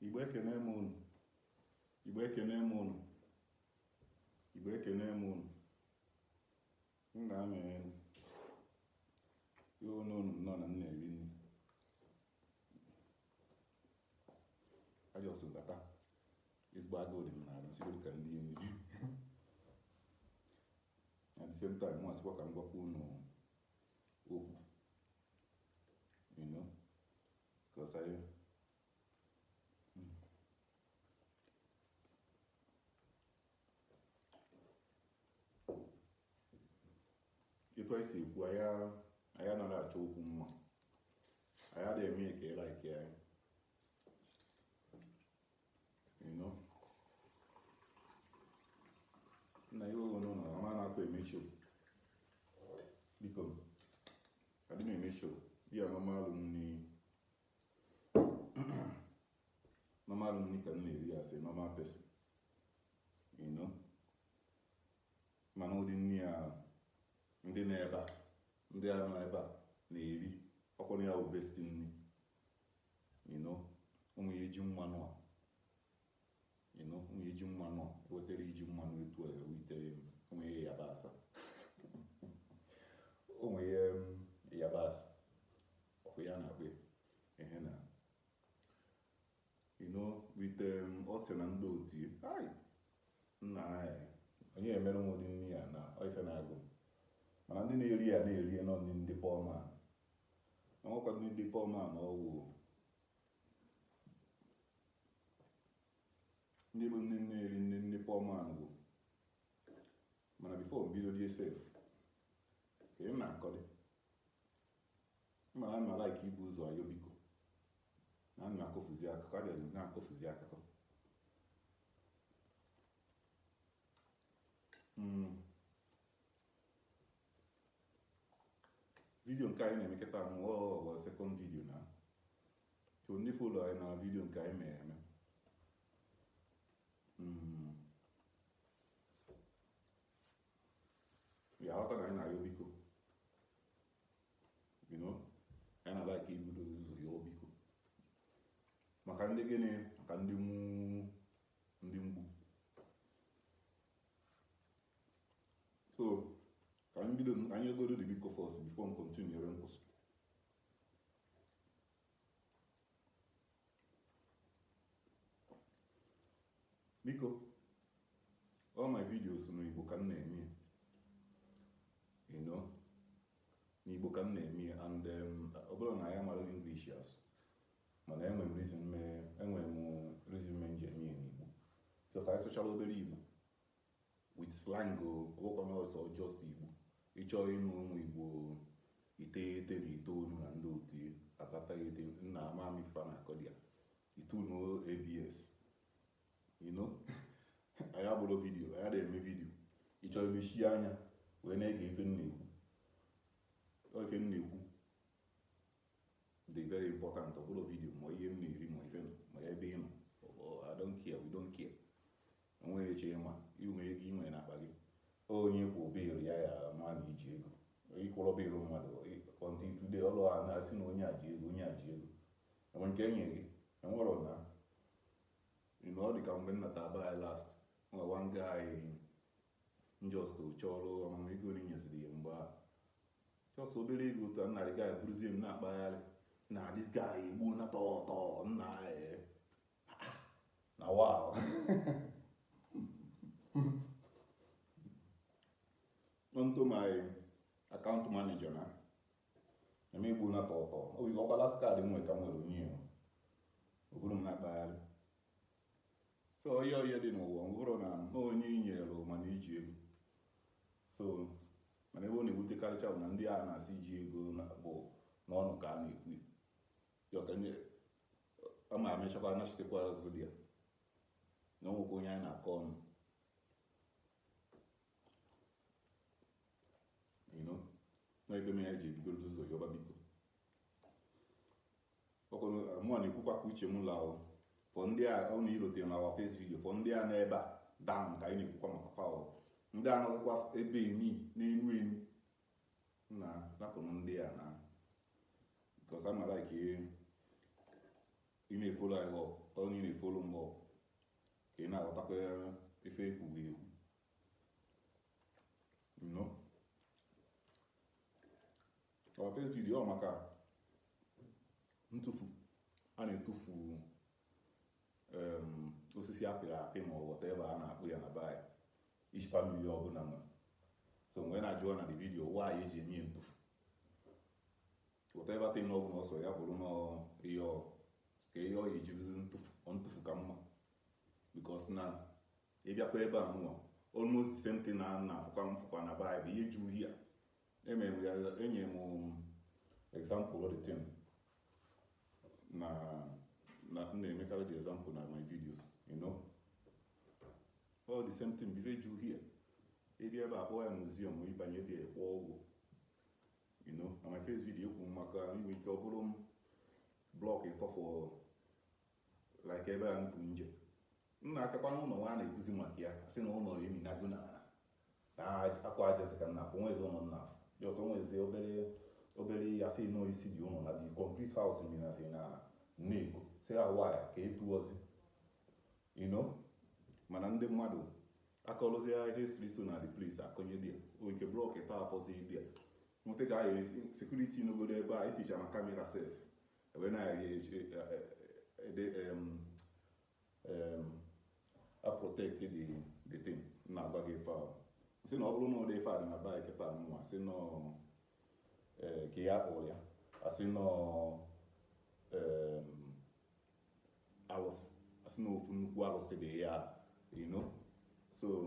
Igbo ekene m unu. Igbo ekene m unu. Igbo ekene m unu. Nna m ihe unu unu nọ na m na-eri nri. A just bata. Ezigbo agụụ dị m n'arụ, m sịgodu ka m rie nri. At the same time, mụ asịkwa ka m gwakwa unu okwu. Because I etu anyị si ekwu, anyị anaghị achọ okwu mma, anyị adịghị eme ka ị like anyị. Nna ihe ogo n'ụlọ ama na-akwa eme show, biko adị m eme show. Ya normal nri, normal nri ka m na-eri as a normal person. Mana ụdị nri a ndị nọ ebe a, ndị a nọ ebe a na-eri, ọkwa ya bụ best nri. Ụmụ ya eji mmanụ a, ụmụ ya eji mmanụ a, ewetara iji mmanụ etu a ewite ụmụ ya yabasị, ụmụ ya yabasị, ọkwa ya na-akpọ ihe na with ose na ndị otu ya. Ai nna anyị, onye emere m ụdị nri ya na ife na-agụ m. Mana ndị na-eri ya na-eri nọ ndị poor man, enwekwa ndị poor man ọwụ ndị bụ ndị na-eri ndị poor man bụ. Mana before m bido rie sef, ka ị na-akọdị, mana ana like ibu ụzọ ayọ biko na ana akọfuzi akụkọ, adịghị na-akọfuzi akụkọ. Video nke anyị na-eme kịta ahụ ọ bụ second video na so ndị follow anyị na video nke anyị mere eme. Ya ghọta na anyị na-ayọ biko, anyị na-like ibido ụzọ yọọ biko maka ndị gịnị, maka ndị ndị mgbu. So ka anyị bido, anyị egodo the biko first before m continue ebe m kwụsịrị. Biko, all my videos n'Igbo ka m na-eme, n'Igbo ka m na-eme, and ọ bụrụ na anyị amara English asụ, mana enwere m reason me, enwere m reason me nji eme ya n'Igbo. Just anyị sụchara obere Igbo with slang o, ọbụkwa na ọsọ just Igbo. Ịchọọ ịnụ ụmụ Igbo 9 na 9 na ndị otu atata ete nna ama ife na-akọ dị ya itoolu ABS. Anyị abụrụ video, anyị adịghị eme video. Ị chọrọ emechi anya wee na-ege ife m na-ekwu. Ife m na-ekwu dị very important. Ọ bụrụ video ma ihe m na-eri ma ife ma ebe ị nọ, I don't care, we don't care. Enweghị eche ịma inwe ego inwe n'akpa gị, onye kwụ bill ya ya ma na iji ego ịkwụrọ bill mmadụ until today ọlụ a na-asị na onye a ji ego, onye a ji ego, enwe nke enye gị enwerọ na ọ dị ka mgbe m nata be anyị last, nwe one guy just chọrọ amamihe ego na nyeziri ya mgbe a just obere ego otu a narị guy buruzie m na-akpagharị na this guy egbuo na tọtọ nna na wow onto my account manager na eme egbuo na tọtọ ọkwa last card m nwere ka m nwere onye ya ọ bụrụ m na-akpagharị. So onye onye dị n'ụwa ọ bụrụ na onye inyere mana iji ego, so mana ebe ọ na-ewutekarịcha bụ na ndị a na-asị iji ego bụ n'ọnụ ka a na-ekwu ya, ama emechakwa anachitekwa azụ dị ya na onwekwa onye anyị na-akọ ọnụ. Na ife mere ya ji ebigoro ụzọ yọba biko. Mụa na-ekwukwa ka uche m laa for ndị a ọ na-irote na our first video, for ndị a n'ebe a down ka anyị na-ekwukwa maka foul, ndị a nọzikwa ebe eni n'enu enu na napụrụ ndị a na because ama like Ị na-efollow anyị up, ọ na ị na-efollow m up, ka ị na-aghọtakwa ife ekwughị ekwu. Our first video ọ maka ntụfu a na-etufu osisi apịrị apị ma ọ whatever a na-akpụ ya na be anyị, each family ọbụla nwe. So mgbe na-ajụọ na the video why eji enye ntụfu whatever thing ọbụla ọsọ ya bụrụ na ihe ọ ka ihe ọ ya ejizi ntụfu ọ ntụfu ka mma, because na ịbịakwa ebe a nụwa, almost the same thing na na-afụkwa mfụkwa na be anyị bụ ihe ju hia. Emere ya, enye m example of the thing na m na-emekarị the example na my videos. All the same thing bụ ife ju here. Ịbịa ebe a, kpọọ ya museum, ịbanye dị kwụọ ụgwọ. Na my first video, ekwu m maka inwe ike ọ bụrụ m block ịtọfụ like ebe a nkwu nje m na-akakwa n'ụlọ nwa a na-ekwuzi maka ya, sị na ụlọ eminago na na akwa ajazi ka m na-afụ nwezi ụlọ m na-afụ just nwezi obere obere ya, sị nọ isi dị ụlọ na the complete house minazi na nneko, sị ha why ka etu ozi. Mana ndị mmadụ akọlụzie history so na the place akọnye dị ya nke block ịtọ afọzi dị ya nweta ka a security n'ogodo ebe a eticha na camera sef ebe na ede a protect the thing. Na-agwa gị ife ahụ, sị na ọ bụrụ na ụdị ife a dị na bike taa nwa, sị nọ ka ya kpọrọ ya, asị nọ alụsị, asị na ofu nnukwu alụsị dị ya. So